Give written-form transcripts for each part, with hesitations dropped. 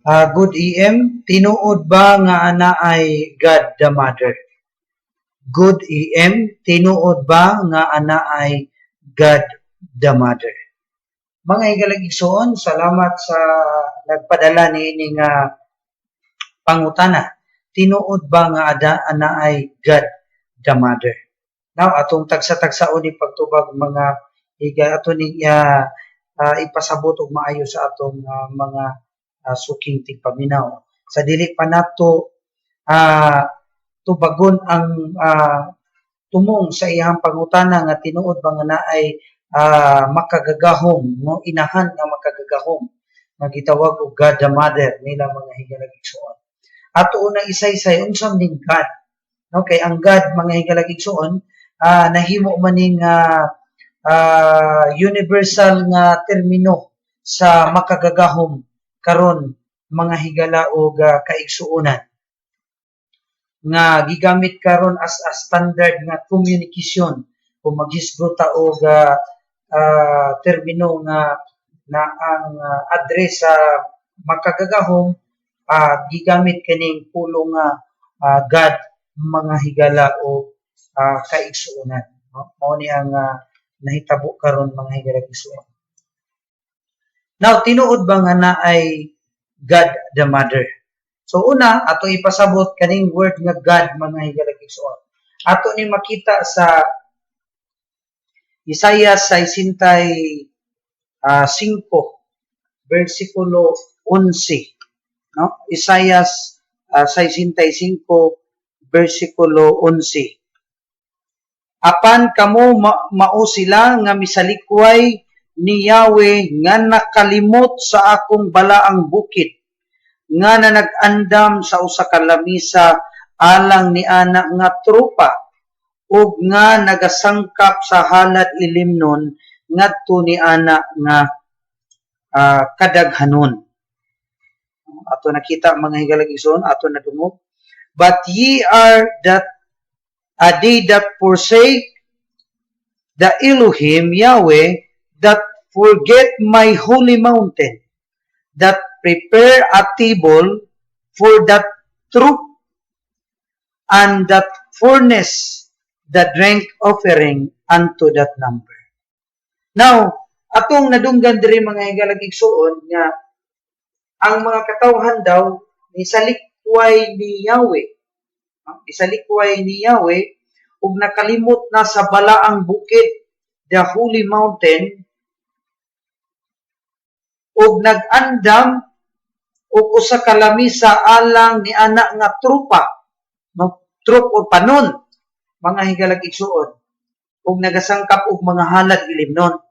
Good AM, tinuod ba nga anaay God the Mother? Good AM, tinuod ba nga anaay God the Mother? Mga higalang igsoon, salamat sa nagpadala niini nga pangutana. Tinuod ba nga anaay God the Mother? Now, atong tagsa-tagsaon ni pagtubag, mga higa, ato ning ipasabot og maayo sa atong mga suking tigpaminaw. Sa dili pa nato tubagon ang tumong sa iyang pangutana nga tinuod ba nga naay makagagahom, no, inahan nga makagagahom nga gitawag og God the Mother nila, mga higalag igsoon. Ato una isaysay unsa ning God. No, kay ang God, mga higalag igsoon, nahimo man ning universal nga termino sa makagagahom karon, mga higala og kaigsuonan, nga gigamit karon as a standard nga communication kung maghisgot ta og termino nga na ang address sa makagagahom, gigamit kining pulong nga God, mga higala o kaigsuonan, no? Mao ni ang nahitabo karon, mga higala igsuon. Now, tinuod ba nga naay God the Mother? So una, ato ipasabot kaning word nga God, mga higala igsuon. Ato ni makita sa Isaiah 65 versikulo 11, no? Isaiah 65 versikulo 11. "Apan kamo mao sila nga misalikway ni Yahweh, nga nakalimot sa akong balaang bukid, nga nanag-andam sa usa ka lamisa alang ni ana nga tropa ug nga nagasangkap sa halad ilimnon ngadto ni ana nga kadaghanon." Ato nakita, mga higalag igsoon, ato nadungog. "But ye are that a they that forsake the Elohim Yahweh, that forget my holy mountain, that prepare a table for that troop, and that furnace the drink offering unto that number." Now, atong nadunggan diri, mga higalag igsuon, nga ang mga katawhan daw nisalikway ni Yahweh. No? Nisalikway ni Yahweh ug nakalimot na sa balaang bukid, the holy mountain, ug nag-andam og usa ka lamisa alang ni ana nga trupa, no, troop or panon, mga higalag igsuon, ug nagasangkap og mga halad ilimnon.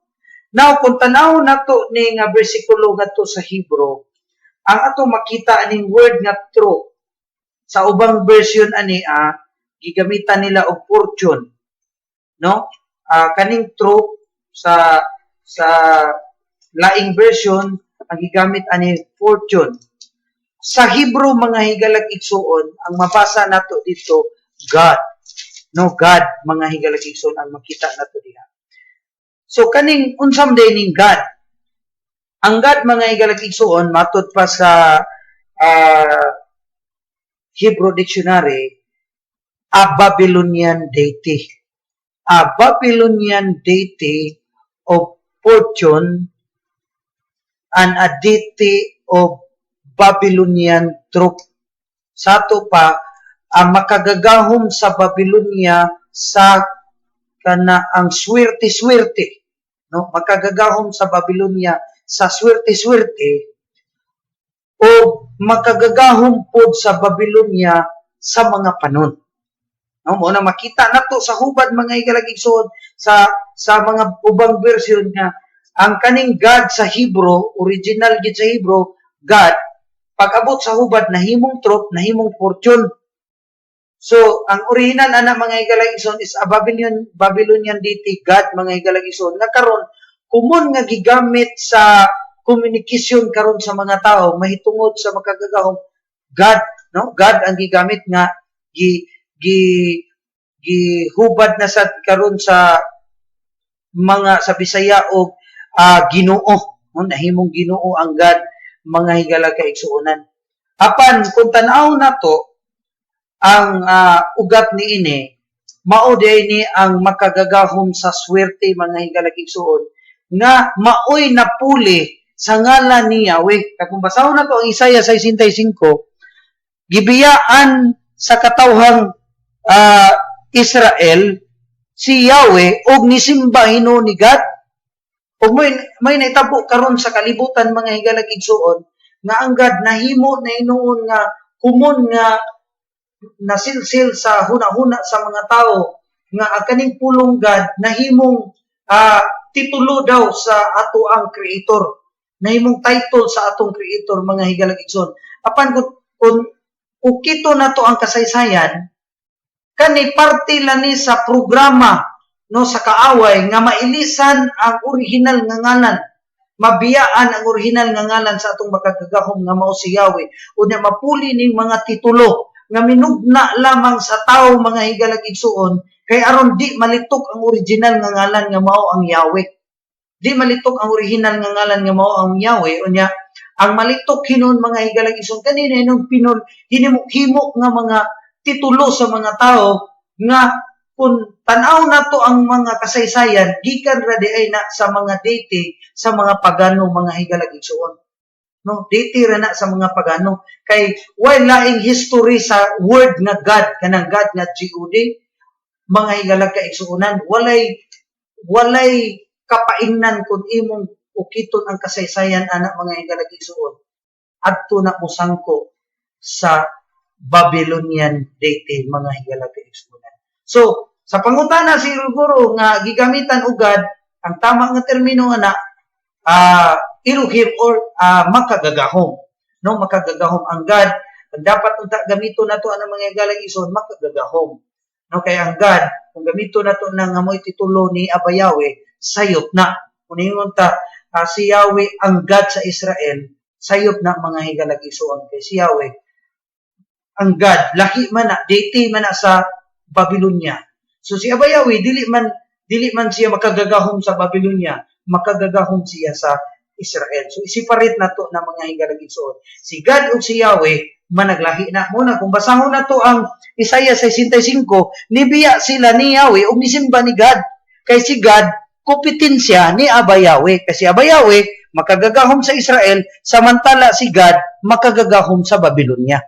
Now, kung tan-aw nato ni nga bersikulo ngadto sa Hebrew, ang ato makita aning word nga troop, sa ubang version ani gigamitan nila og fortune, no? Kaning troop sa laing version, ang gigamit ani fortune. Sa Hebrew, mga higalag igsuon, ang mabasa nato dito God, no? God, mga higalag igsuon, ang makita nato diha. So kaning unsa man diay ning God? Ang God, mga higalag igsuon, matud pa sa Hebrew dictionary, a Babylonian deity, a Babylonian deity of fortune and a deity of Babylonian troop. Sa ato pa, ang makagagahom sa Babylonia sa kana ang swerte-swerte, no? Makagagahom sa Babylonia sa swerte-swerte o makagagahom pod sa Babylonia sa mga panon. No, mo na makita nato sa hubad, mga higalag igsoon, sa mga ubang version nga ang kaning God sa Hebrew, original gid sa Hebrew, God, pag-abot sa hubad nahimong troop, nahimong fortune. So, ang original ana, mga higalag igsoon, is a Babylonian deity God, mga higalag igsoon, nga karon common nga gigamit sa communication karon sa mga tao mahitungod sa makagagahom, God, no? God ang gigamit nga gi gi gihubad na sad karon sa mga sa Bisaya og Ginoo, no? Nahimong Ginoo ang God, mga higala kaigsuonan. Apan kung tan-aw nato ang ugat niini, mao diay ni ang makagagahom sa swerte, mga higala kaigsuon, nga maoy napuli sa ngalan ni Yahweh. Kay kung basahon nato ang Isaiah 65, gibiyaan sa katawhang Israel si Yahweh og nisimba hinuon ni God. Ug may naitabo karon sa kalibutan, mga higalag igsuon, nga ang God nahimo na hinuon nga common nga nasilsil sa huna-huna sa mga tao nga ang kaning pulong God nahimong titulo daw sa ato ang creator, nahimong title sa atong creator, mga higalag igsoon. Apan kung ukito nato ang kasaysayan, kani parte lang ni sa programa, no, sa kaaway nga mailisan ang original nga ngalan, mabiyaan ang original nga ngalan sa atong makagagahom nga mao si Yahweh, unya mapuli ning mga titulo nga minugna lamang sa tawo, mga higalag igsuon, kay aron di malitok ang original nga ngalan nga mao ang Yahweh. Di malitok ang original nga ngalan nga mao ang Yahweh. Unya ang malitok hinuon, mga higalag igsuon, kanina inong pinol hinimo-himo nga mga titulo sa mga tao nga kung tan-aw nato ang mga kasaysayan, gikan ra di ay na sa mga deity sa mga pagano, mga higalag igsuon, no? Deity ra na sa mga pagano, kay way laing history sa word nga God, kanang God nga God, mga higalag kaigsuonan. Walay kapaingnan kung imong ukiton ang kasaysayan ana, mga higalag igsuon, adto na mosangko sa Babylonian deity, mga higalag kaigsuonan. So sa pangutana siguro nga gigamitan og God, ang tama nga termino ana Elohim or makagagahom, no? Makagagahom ang God ang dapat unta gamito nato ana, mga higalag igsoon, makagagahom, no? Kay ang God, kung gamito nato na nga mo'y titulo ni Abba Yahweh, sayop na. Kung ingon ta si Yahweh ang God sa Israel, sayop na, mga higalag igsoon, kay si Yahweh ang God, lahi man na, deity man na sa Babylonia. So si Abba Yahweh, dili man siya makagagahom sa Babylonia, makagagahom siya sa Israel. So i-separate nato na, mga higalag igsoon. Si God ug si Yahweh managlahi na muna. Kung basahon nato ang Isaiah 65, nibiya sila ni Yahweh ug nisimba ni God. Kay si God kompetensya ni Abba Yahweh. Kasi Abba Yahweh makagagahom sa Israel, samantala si God makagagahom sa Babylonia.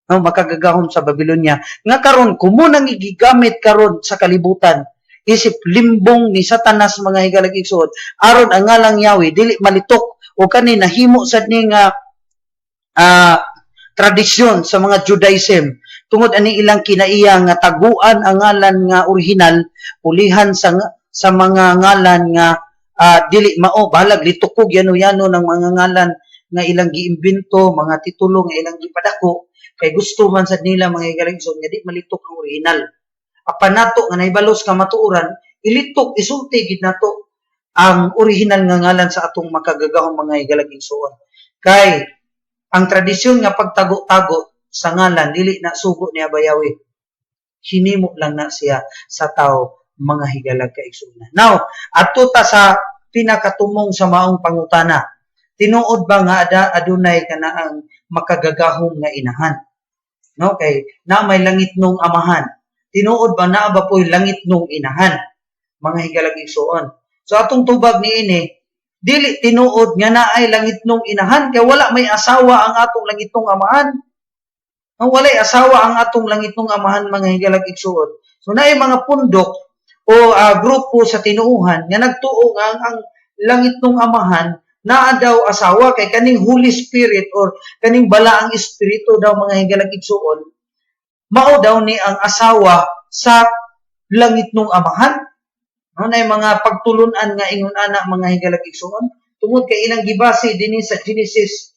No, makagagahom sa Babylonia. Nga karon kumo nang gigamit karon sa kalibutan isip limbong ni Satanas, mga higalag igsoon, aron ang ngalang Yahweh dili malitok, o kani nahimo sad ni nga tradisyon sa mga Judaism tungod ani ilang kinaiya nga taguan ang ngalan nga original, pulihan sa mga ngalan nga dili mao, bahalag litukog yano-yano ng mga ngalan nga ilang giimbento, mga titulo nga ilang gipadako, kay gusto man sad nila, mga higalag igsoon, nga di malitok ang original. Apan nato nga nahibalos kamatuoran, ilitok, isulti gid nato ang original nga ngalan sa atong makagagahom, mga higalag igsoon, kay ang tradisyon nga pagtago-tago sa ngalan dili na sugo ni Abba Yahweh, hinimo lang na siya sa tao, mga higalag kaigsuonan. Now, adto ta sa pinakatumong sa maong pangutana: tinuod ba nga adunay kanaang makagagahom nga inahan, no? Kay na may langitnong amahan, tinuod ba naa ba po'y langitnong inahan, mga higalag igsoon? So atong tubag niini, dili tinuod nga naay langitnong inahan, kay wala may asawa ang atong langitnong amahan. No, walay asawa ang atong langitnong amahan, mga higalag igsoon. So naay mga pundok o grupo sa tinuuhan nga nagtuo nga ang langitnong amahan naa daw asawa, kay kaning Holy Spirit or kaning balaang espiritu daw, mga higalag igsoon, mao daw ni ang asawa sa langitnong amahan. No, na mga pagtulunan nga ingon ana, mga higalag igsoon, tungod kay ilang gibase dinhi sa Genesis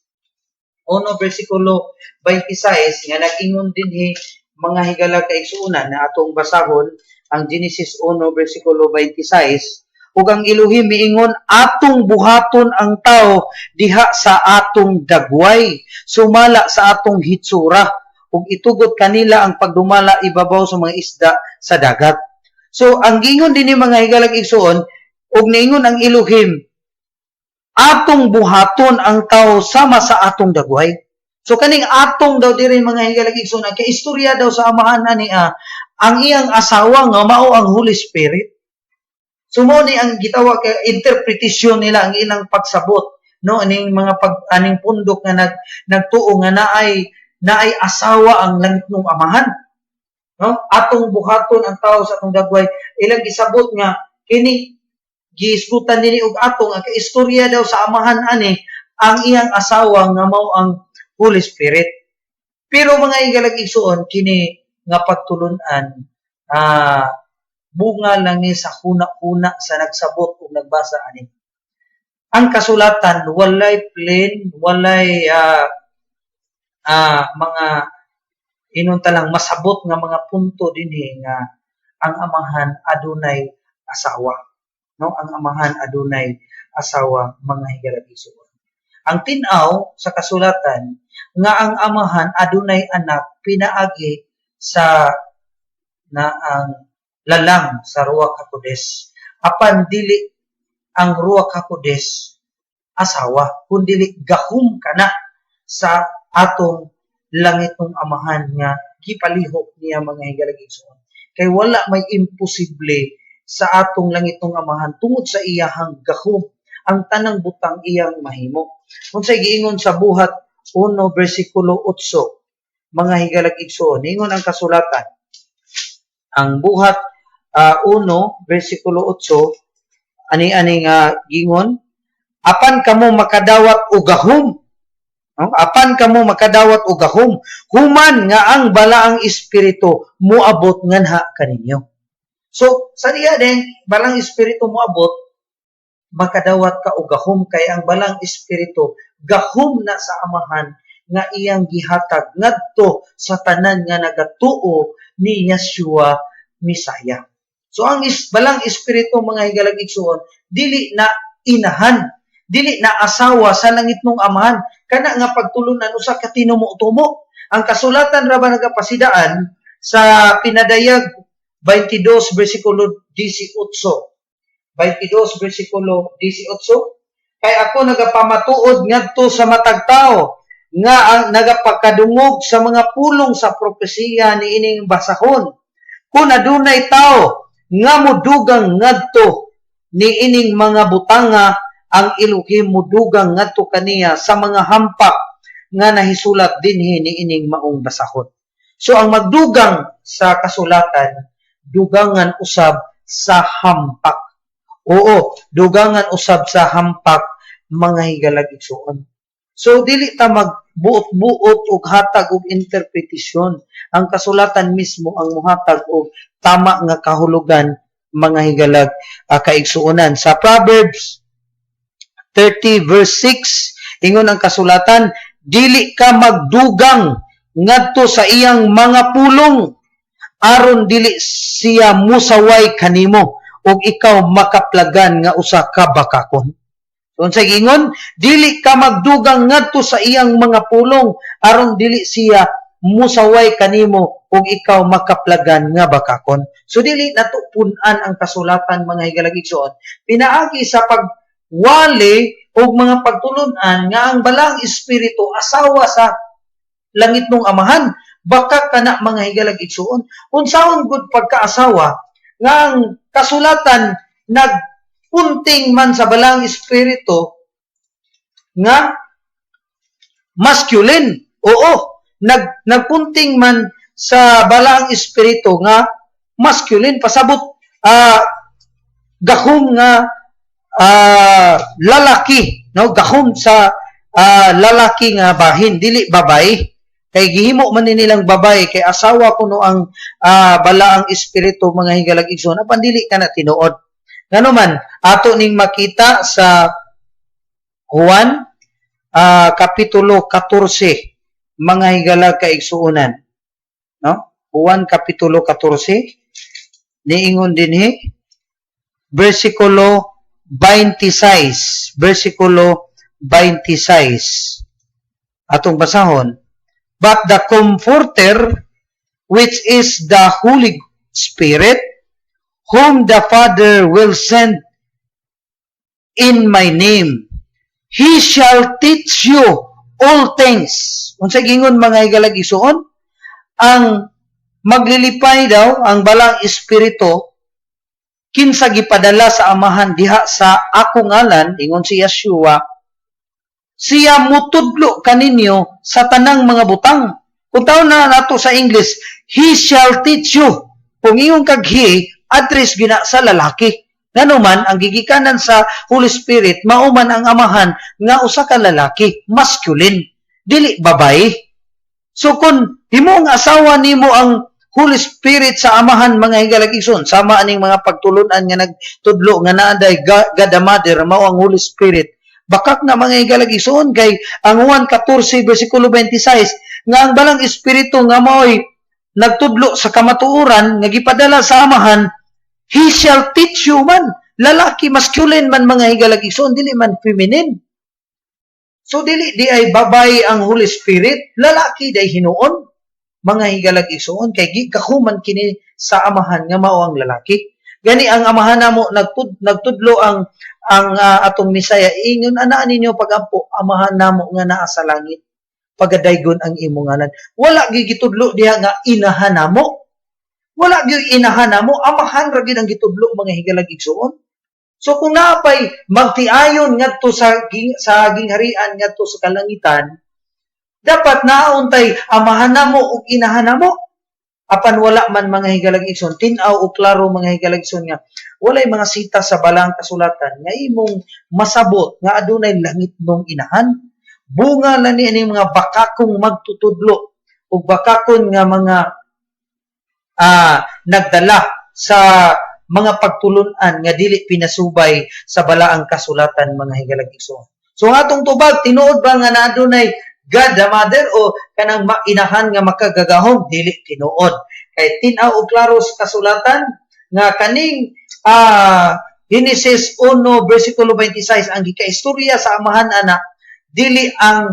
1 versikulo 26 nga nag-ingon dinhi, mga higala kaigsuonan, na atong basahon ang Genesis 1 versikulo 26: "Ug ang Elohim miingon, atong buhaton ang tao diha sa atong dagway, sumala sa atong hitsura, ug itugot kanila ang pagdumala ibabaw sa mga isda sa dagat." So ang gingon dinhi, mga higalag igsuon, ug niingon ang Elohim Atong buhaton ang tao sama sa atong dagway. So kaning atong daw diri, mga higalag igsoon, ang kaistorya daw sa Amahan ani ang iyang asawa nga mao ang Holy Spirit. So mao ni ang gitawag kay interpretasyon nila, ang ilang pagsabot, no, aning mga pag aning pundok nga nagtuo nga naay asawa ang langitnong Amahan, no? Atong buhaton ang tao sa atong dagway, ilang gisabot nga kini giisgutan dinhi og atong, ang kaistorya daw sa Amahan ani, ang iyang asawa nga mao ang Holy Spirit. Pero, mga higalag igsuon, kini nga pagtulunan bunga lang ni sa huna-huna sa nagsabot ug nagbasa ani. Ang kasulatan walay plain, walay mga inunta lang masabot nga mga punto dinhi nga ang Amahan adunay asawa, no? Ang Amahan adunay asawa, mga higalag igsuon. Ang tin-aw sa kasulatan nga ang Amahan adunay anak pinaagi sa na ang lalang sa Ruach HaKodesh. Apan dili ang Ruach HaKodesh asawa, kundi gahom kana sa atong langitong Amahan nga gipalihok niya, mga higalag igsoon. Kay wala may imposible sa atong langitong Amahan. Tungod sa iyahang gahom, ang tanang butang iyang mahimo. Unsay giingon sa Buhat 1 bersikulo 8, mga higalag igsoon? Ingon ang kasulatan, ang Buhat 1 bersikulo 8, ani-ani nga gingon, "Apan kamo makadawat og gahom," no? "Apan kamo makadawat og gahom human nga ang Balaang Espiritu moabot nganha kaninyo." So sa diha din Balang Espiritu moabot, makadawat ka og gahom, kay ang Balang Espiritu gahom na sa Amahan nga iyang gihatag ngadto sa tanan nga nagatuo ni Yeshua Mesaya. So ang Balang Espiritu, mga higalag igsuon, dili na inahan, dili na asawa sa langitnong Amahan. Kana nga pagtulunan usa ka tinumo-tumo. Ang kasulatan ra ba nagapasidaan sa Pinadayag 22 bersikulo 18. 22 bersikulo 18, "Kay ako nagapamatuod ngadto sa matag tawo nga ang nagapakadungog sa mga pulong sa propesiya niining basahon, kung adunay tao nga mudugang ngadto niining mga butanga, ang Elohim mudugang ngadto kaniya sa mga hampak nga nahisulat dinhi niining maong basahon." So ang magdugang sa kasulatan, dugangan usab sa hampak. Oo, dugangan usab sa hampak, mga higalag igsuon. So dili ta magbuot-buot og hatag og interpretasyon. Ang kasulatan mismo ang muhatag og tama nga kahulugan, mga higalag kaigsuonan. Sa Proverbs 30 verse 6, ingon ang kasulatan, "Dili ka magdugang ngadto sa iyang mga pulong aron dili siya musaway kanimo ug ikaw makaplagan nga usa ka bakakon." So unsay giingon? Dili ka magdugang ngadto sa iyang mga pulong aron dili siya musaway kanimo ug ikaw makaplagan nga bakakon. So dili nato pun-an ang kasulatan, mga higalag igsoon, pinaagi sa pagwali og mga pagtulunan nga ang Balang Espiritu asawa sa langitnong Amahan. Baka kana, mga higalag igsuon. Unsaon gud pagkaasawa nga ang kasulatan nagpunting man sa Balang Espiritu nga masculine? Oo, nagpunting man sa Balaang Espiritu nga masculine, pasabot gahom nga lalaki, no? Gahom sa lalaki nga bahin, dili babae. Kay gihimo man ni nilang babae kay asawa kuno ang Balaang Espiritu, mga higalag igsoon, apan dili kana tinuod. Ngano man ato ning makita sa Juan kapitulo 14, mga higalag kaigsuonan, no? Juan kapitulo 14, niingon dinhi bersikulo 26, bersikulo 26, atong basahon, "But the Comforter, which is the Holy Spirit, whom the Father will send in my name, He shall teach you all things. Unsa gingon, mga higalag igsuon? Ang maglilipay daw, ang Balaang Espiritu, kinsa gipadala sa Amahan diha sa akong ngalan, ingon si Yeshua, siya mutudlo kaninyo sa tanang mga butang. Kung tan-awon na nato sa English, "He shall teach you." Kung ingon kag "he", address gina sa lalaki. Ngano man, ang gigikanan sa Holy Spirit, mao man ang Amahan nga usa ka lalaki, masculine, dili babae. So kung himong asawa nimo ang Holy Spirit sa Amahan, mga higalag igsoon, sama aning mga pagtulunan nga nagtudlo nga naa day God the Mother mao ang Holy Spirit. Bakak na, mga higalag igsoon, kay ang Juan 14 versikulo 26 nga ang Balaang Espiritu nga maoy nagtudlo sa kamatuoran nga gipadala sa Amahan, "He shall teach you" man. Lalaki, masculine man, mga higalag igsoon, dili man feminine. So dili diay babae ang Holy Spirit, lalaki day hinuon, mga higalag igsoon, kay gikahuman kini sa Amahan nga mao ang lalaki. Gani ang Amahan namo nagtudlo ang atong Mesaya, ingon ana ninyo pagampo: "Amahan namo nga naa sa langit, pagadaygon ang imong ngalan." Wala gyud gitudlo diha nga inahan namo. Wala gyud inahan namo, Amahan ra gyud ang gitudlo, mga higalag igsoon. So kung naapay magtiayon ngadto sa gingharian, ngadto sa kalangitan, dapat naauntay amahan namo ug inahan namo. Apan wala man, mga higalag igsoon. Tin-aw og klaro, mga higalag igsoon, nga walay mga sita sa Balaang Kasulatan nga imong masabot nga adunay langitnong inahan. Bunga lang ni aning mga bakakong magtutudlo ug bakakon nga mga nagdala sa mga pagtulunan nga dili pinasubay sa Balaang Kasulatan, mga higalag igsoon. So ang atong tubag, tinuod ba nga naadunay God the Mother o kanang mainahan nga makagagahom? Dili tinuod. Kay tin-aw og klaro sa kasulatan nga kaning Genesis 1 versikulo 26, ang gikaistorya sa Amahan ana, dili ang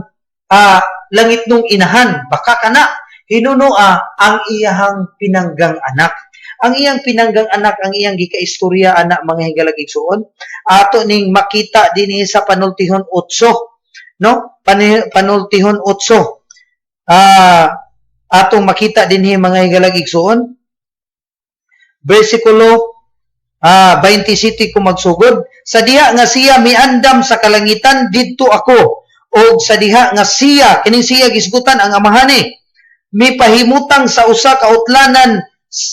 langitnong inahan, baka kana hinunoa ang iyahang pinanggang anak. Ang iyang pinanggang anak ang iyang gikaistorya ana, mga higalag igsoon. Ato ning makita dinhi sa Panultihon 8, no? Panultihon 8. Atong makita dinhi, mga higalag igsoon. Versikulo 27 ko magsugod. "Sa diha nga siya miandam sa kalangitan, didto ako. Og sa diha nga siya," kining "siya" gisgutan ang Amahane, "mipahimutang sa usa ka utlanan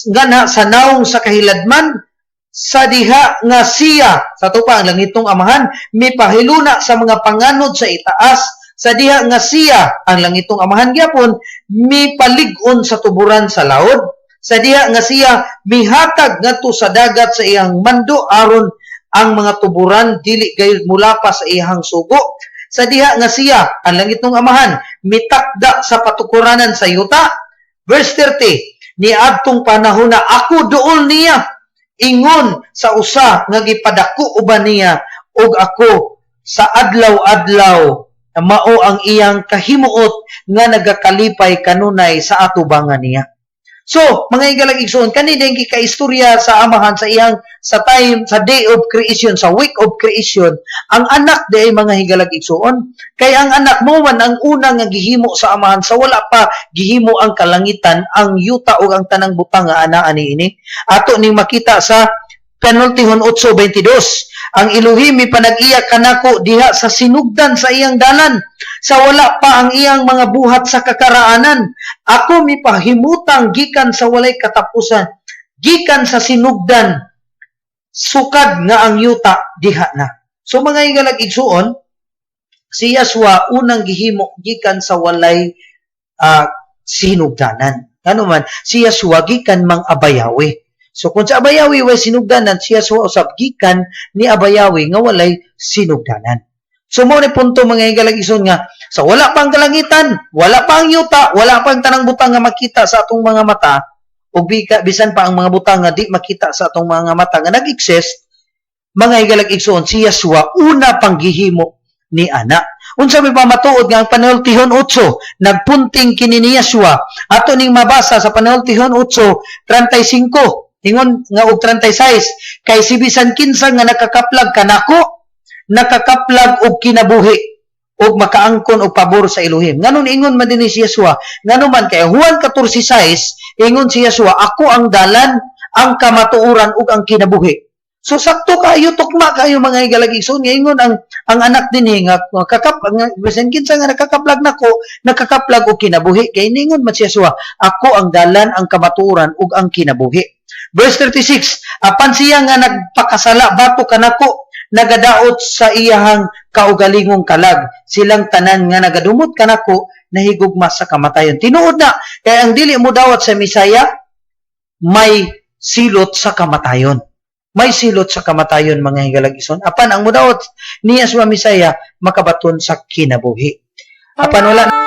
nganha sa nawong sa kahiladman, sa diha nga siya," sa tupa ang langitong Amahan, "mipahiluna sa mga panganod sa itaas, sa diha nga siya, ang langitong Amahan gyapon, mipalig-on sa tuburan sa laod, sa diha nga siya mihatag ngadto sa dagat sa iyang mando aron ang mga tuburan dili gayud mulapas sa iyang sugo, sa diha nga siya, ang langitong Amahan, mitakda sa patukuranan sa yuta." Verse 30, "Niadtong panahon na ako duol niya ingon sa usa nga gipadako uban niya, ug ako sa adlaw-adlaw mao ang iyang kahimuot nga nagakalipay kanunay sa atubangan niya." So, mga higalag igsoon, kani din kikaistorya sa Amahan sa iyang sa time sa day of creation, sa week of creation, ang anak di ay, mga higalag igsoon, kay ang anak mao man ang una nga gihimo sa Amahan sa wala pa gihimo ang kalangitan, ang yuta ug ang tanang butang nga anaa niini. Ato ning makita sa Panultihon 8:22. "Ang Elohim mipanag-iya kanako diha sa sinugdan sa iyang dalan, sa wala pa ang iyang mga buhat sa kakaraanan. Ako mipahimutang gikan sa walay katapusan, gikan sa sinugdan, sukad nga ang yuta diha na." So mga higalag igsuon, si Yahshua unang gihimo gikan sa walay sinugdanan. Ano man, si Yahshua gikan mang Abayawi. So kung sa Abayawi way sinugdanan, si Yahshua usab gikan ni Abayawi nga walay sinugdanan. So mao ni punto, mga higalag igsoon, nga sa wala pang kalangitan, wala pa ang yuta, wala pang tanang butang nga makita sa atong mga mata, ug bisan pa ang mga butang nga di makita sa atong mga mata nga nag-exist, mga higalag igsoon, si Yahshua una pang gihimo ni ana. Unsa may pamatuod nga ang Panultihon 8 nagpunting kini ni Yahshua? Ato ning mabasa sa Panultihon 8:35 ingon nga og 36, "Kay si bisan kinsa nga nakakaplag kanako, Nakakaplag og kinabuhi ug makaangkon og pabor sa Elohim. Nganong ingon man dinhi si Yeshua? Ngano man kay Juan 14:6, ingon si Yeshua, "Ako ang dalan, ang kamatuoran ug ang kinabuhi." So sakto kayo, tukma kayo, mga higalag igsoon, nga ingon ang anak dinhi nga kakap nga bisan kinsa nga nakakaplag nako, nakakaplag og kinabuhi, kay ningon man si Yeshua, "Ako ang dalan, ang kamatuoran ug ang kinabuhi." Verse 36, apan siya nga nagpakasala batok kanako nagadaot sa iyahang kaugalingong kalag. Silang tanan nga nagadumot kanako nahigugma sa kamatayon. Tinuod na kay ang dili mo dawat sa Misaya may silot sa kamatayon, may silot sa kamatayon, mga higalag igsoon. Apan ang mudawat niya sa Misaya makabaton sa kinabuhi. Apan wala